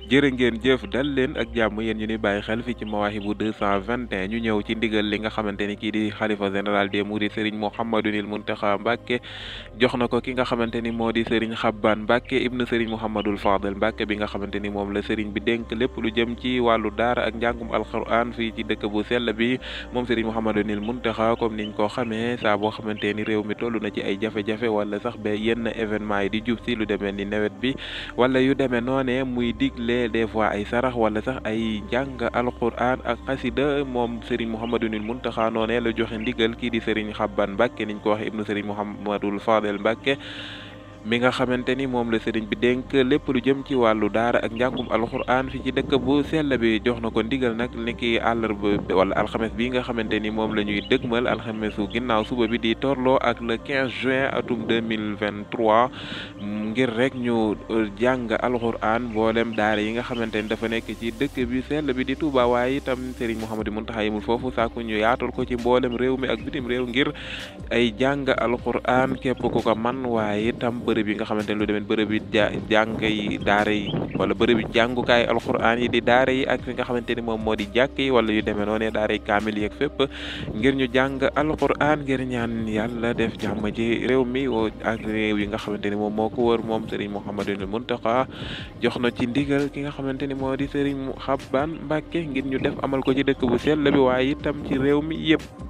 jërë ngeen jëf dal leen ak jàmm yéen ñu ni bàyyi xel fii ci Mawahibou 221 ñu ñëw ci ndigal li nga xamante ni kii di xalifa général des mourides Serigne Mouhamadoul Mountakha Mbacké jox na ko ki nga xamante ni moo di Serigne Xabbaan Mbacké ibnu Serigne Mouhamadoul Fadel Mbacké bi nga xamante ni moom la Serigne bi dénk lépp lu jëm ci wàllu daara ak njàngum alquran fii ci dëkk bu sell bi moom Serigne Mouhamadoul Mountakha comme niñ ko xamee saa boo xamante ni réew mi toll na ci ay jafe-jafe wala sax ba yenn événement yi di jub si lu demee ni nawet bi wala yu demee noone muy digle des fois ay sarax wala sax ay jàng alquran ak xasida moom Serigne Mouhamadoul Mountakha noone la joxe ndigal kii di Serigne Xabbaan Mbacké niñ ko waxe ibnu Serigne Mouhamadoul Fadel Mbacké mi nga xamante ni moom la sëriñ bi dénk lépp lu jëm ci wàllu daara ak njàngum alxuraan fi ci dëkk bu sell bi jox na ko ndigal nag ni ki àllarba wala alxames bi nga xamante ni moom la ñuy dëgmal alxamesu ginnaaw suba bi di torloo ak le 15 juin atum 2023 ngir rek ñu jàng alxuraan mboolem daara yi nga xamante ni dafa nekk ci dëkk bi sell bi di Touba waaye itam sëriñ Mouhamadou Mountakha yimul foofu sàkku ñu yaatal ko ci mboolem réew mi ak bitim réew ngir ay jàng alxuraan képp ku ko man waaye itam bërëb yi nga xamante ne lu demee bërëb yi jàng yi daara yi wala bërëb yi jàngukaay alquran yi di daara yi ak fi nga xamante ni moom moo di jàkk yi wala yu demee noonu daara yi kaamil yi ak fépp ngir ñu jàng alquran ngir ñaan yàlla def jàmm ci réew mi ak réew yi nga xamante ni moom moo ko wër moom Serigne Mouhamadoul Mountakha jox na ci ndigal ki nga xamante ni moo di Serigne Xabbaan Mbacké ngir ñu def amal ko ci dëkk bu sell bi waaye itam ci réew mi yëpp.